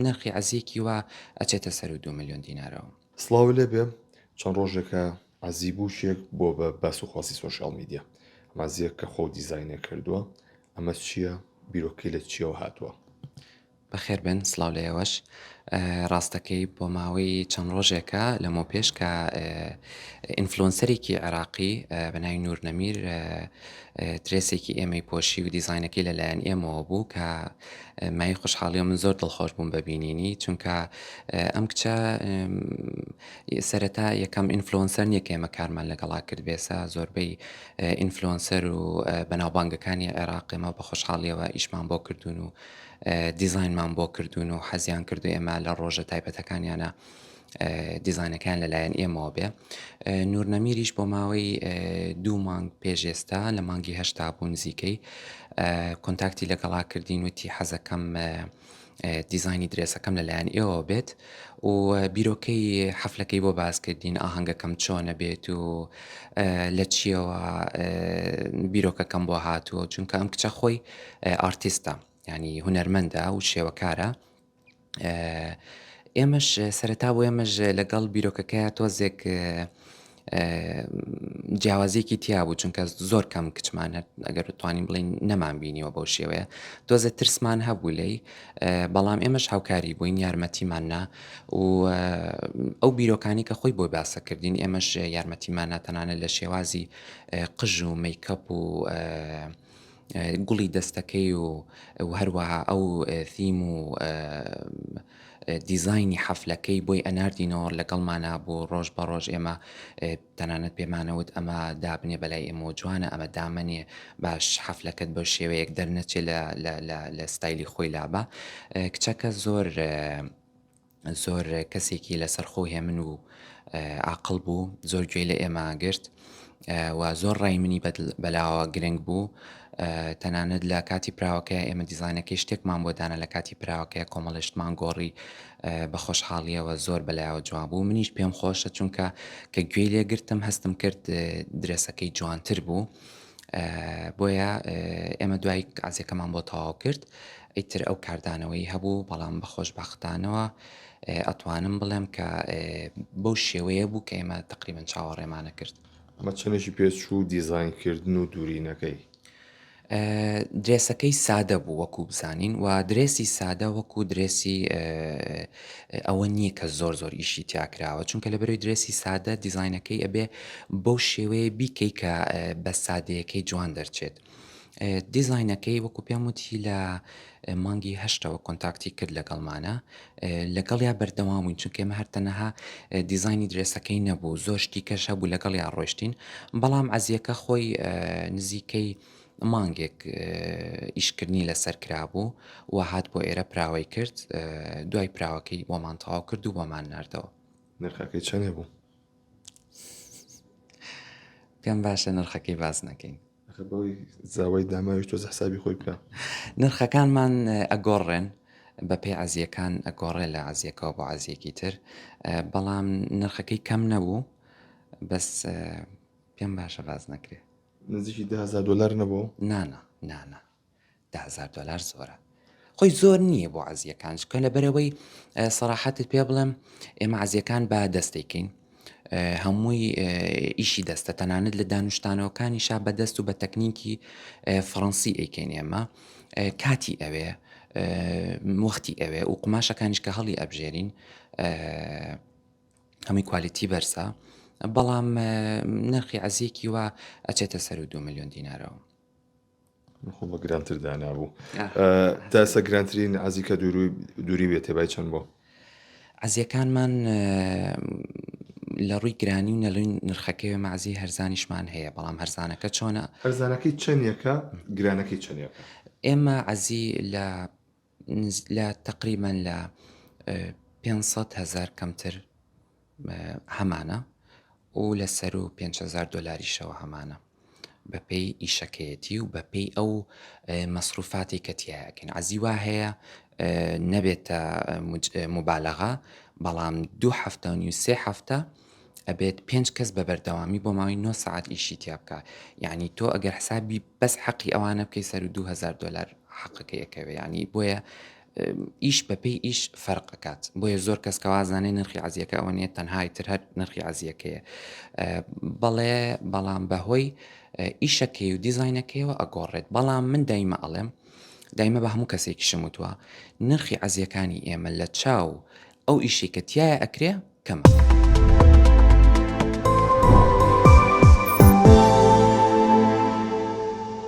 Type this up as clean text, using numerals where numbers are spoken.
نرخی عەزیەکی وا ئەچێتە سەروو 2 ملیۆن دینارەوە. سڵاو لێبێ چەند ڕۆژێکە عەزی بووکێک بۆ بە باس و خواسی social media ئەم عەزیە کە خۆو دیزاینێ کردووە ئەمە چییە بیرۆکەی لە چیەوە هاتووە؟ بەخێر بێن سڵاو لە ئێوەش. ڕاستەکەی بۆ ماوەی چەند ڕۆژێکە لەمەو پێش کە influencer ێکی عێراقی بە ناوی نور نەمیر درێسێکی ئێمەی پۆشی و دیزاینەکەی لەلایەن ئێمەوە بوو کە مای خۆشحاڵی من زۆر دڵخۆش بووم بە بینینی چونکە ئەم کچە سەرەتا یەکەم influencer نییە کە ئێمە کارمان لەگەڵا کرد بێسا زۆربەی influencer و بەناوبانگەکانی عێراق ئێمە بە خۆشحاڵیەوە ئیشمان بۆ کردوون و دیزاینمان بۆ کردوون و حەزیان کردو ئێمە لە ڕۆژە تایبەتەکانیانە دیزانەکان لەلایەن ئێمەوە بێ نورنەمیریش بۆ ماوەی دوو مانگ پێش ئێستا لە مانگی هەشتا بوو نزیکەی contact ی لەگەڵا کردین وتی حەزەکەم دیزانی درێسەکەم لەلایەن ئێوە بێت و بیرۆکەی حەفلەکەی بۆ باس کردین ئاهەنگەکەم چۆنە بێت و لە چیەوە بیرۆکەکەم بۆ هاتووە چونکە ئەم کچە خۆی ئارتیستە ینی هونەرمەندە و شێوەکارە ئێمەش سەرەتا بۆ ئێمەش لەگەڵ بیرۆکەکەیا تۆزێک جیاوازیەکی تیا بوو چونکە زۆر کەم کچمان ئەگەر بتوانین بڵین نەمان بینیوە بەو شێوەیە تۆزە ترسمان هەبوو لی بەڵام ئێمەش هاوکاری بووین یارمەتیمان نا و ئەو بیرۆکانی کە خۆی بۆی باسەکردین ئێمەش یارمەتیمان ناتەنانە لە شێوازی قژ و میکەپ و گوڵی دەستەکەی و هەروەها ئەو ثیم و دیزاینی حەفلەکەی بۆی ئەناردینەوە لەگەڵمانا بوو ڕۆژ بە ڕۆژ ئێمە تەنانەت پێمانەوت ئەمە دابنێ بەلای ئێمەوە جوانە ئەمە دامەنێ باش حەفلەکەت بەو شێوەیەک دەرنەچێ لە لە ستایلی خۆی لابە کچەکە زۆر زۆر کەسێکی لەسەرخۆ هێمن و عاقڵ بوو زۆر گوێی لە ئێمە گرت و زۆر ڕای منی بەلاوە گرنگ بوو تەنانەت لە کاتی پراوەکە ئێمە دیزانەکەی شتێکمان بۆ دانا لە کاتی پراوەکەی کۆمەڵشتمان گۆڕی بە خۆشحاڵیەوە زۆر بەلایەوە جوان بوو منیش پێم خۆشە چونکە کە گوێی لێگرتم هەستم کرد درێسەکەی جوانتر بوو بۆیە ئێمە دوای عەزیەکەمان بۆ تەواو کرد ئیتر ئەو کاردانەوەی هەبوو بەڵام بە خۆشبەختانەوە ئەتوانم بڵێم کە بەو شێوەیە بوو کە ئێمە تقریبا چاوەڕێمانە کرد. ئەمە چەندێکی پێچوو دیزاینکردن و دوورینەکەی؟ درێسەکەی سادە بوو وەکو بزانین و درێسی سادە وەکو درێسی ئەوە نییە کە زۆر زۆر ئیشی تیاکراوە چونکە لە بەرەوەی درێسی سادە دیزینەکەی ئەبێ بەو شێوەیە بیکەی کە بە سادەیەکەی جوان دەرچێت. دیزینەکەی وەکو پێم وتی لە مانگی هەشتەوە contact ی کرد لەگەڵمانە لەگەڵیا بەردەوام بووین چونکە ئێمە هەر تەنەها دیزانی درێسەکەی نەبوو زۆر شتی کەش هەبوو لەگەڵیا ڕۆشتین بەڵام عەزیەکە خۆی نزیکەی مانگێک ئیشکردنی لەسەر کرابوو و هات بۆ ئێرە پراوەی کرد دوای پراوەکەی بۆمان تەواو کرد و بۆمان ناردەوە. نرخەکەی چەندێ بوو؟ پێم باشە نرخەکەی باس نەکەین. ئەخە بەوەی زاوای داماویش تۆزە حسابی خۆی بکا. نرخەکانمان ئەگۆڕێن بەپێی عەزیەکان ئەگۆڕێ لە عەزیەکەوە بۆ عەزیەکی تر بەڵام نرخەکەی کەم نەبوو بەس پێم باشە باس نەکرێ. نزیکی 10000 دلار نەبوو؟ نانا نانا 10000 دلار زۆرە خۆی زۆر نییە بۆ عەزیەکان چکە لەبەرەوەی سەراحەتت پێ بڵێم ئێمە عەزیەکان بە دەستێکین هەمووی ئیشی دەستە تەنانەت لە دانوستانەوەکانیشا بە دەست و بە تەکنیکی فەڕەنسی ئەیکەین ئێمە کاتی ئەوێ وەختی ئەوێ و قوماشەکانیش کە هەڵی ئەبژێرین هەمووی quality بەرزە بەڵام نرخی عەزیەکی وا ئەچێتە سەر و دو میلیۆن دینارەوە. خۆ بە گرانتر دانابوو تا ئێستا گرانترین عەزی کە دووری بێتێ بای چەند بۆ؟ عەزیەکانمان لە ڕووی گرانی و نەلوی نرخەکەی مەعزی هەرزانیشمان هەیە بەڵام هەرزانەکە چۆنە؟ هەرزانەکەی چەندێکە گرانەکەی چەندێکە؟ ئێمە عەزی لە لە تقریبان لە 500 هزار کەمتر هەمانە و لە سەرو 5هزار دۆلاریشەوە هەمانە. بەپێی ئیشەکەیەتی و بەپێی ئەو مەسروفاتی کە تیایەکەین عەزی وا هەیە نەبێتە مبالغە بەڵام دوو هەفتە و نیو سێ هەفتە ئەبێت پێنج کەس بە بەردەوامی بۆ ماوەی 9 ساعت ئیشی تیا بکە یعنی تۆ ئەگەر حسابی بەس حەقی ئەوانە بکەی سەر و 2000 دلار حەقەکە یەکەوێ ینی بۆیە ئیش بەپێی ئیش فەرق ئەکات بۆیە زۆر کەس کە وازانێ نرخی عەزیەکە ئەوە نیە تەنها ئیتر هەر نرخی عەزیەکەیە بەڵێ بەڵام بەهۆی ئیشەکەی و دیزاینەکەیەوە ئەگۆڕێت بەڵام من دایمە ئەڵێم دایمە بە هەموو کەسێکیشم وتووە نرخی عەزیەکانی ئێمە لە چاو ئەو ئیشی کە تایە ئەکرێ کەمە.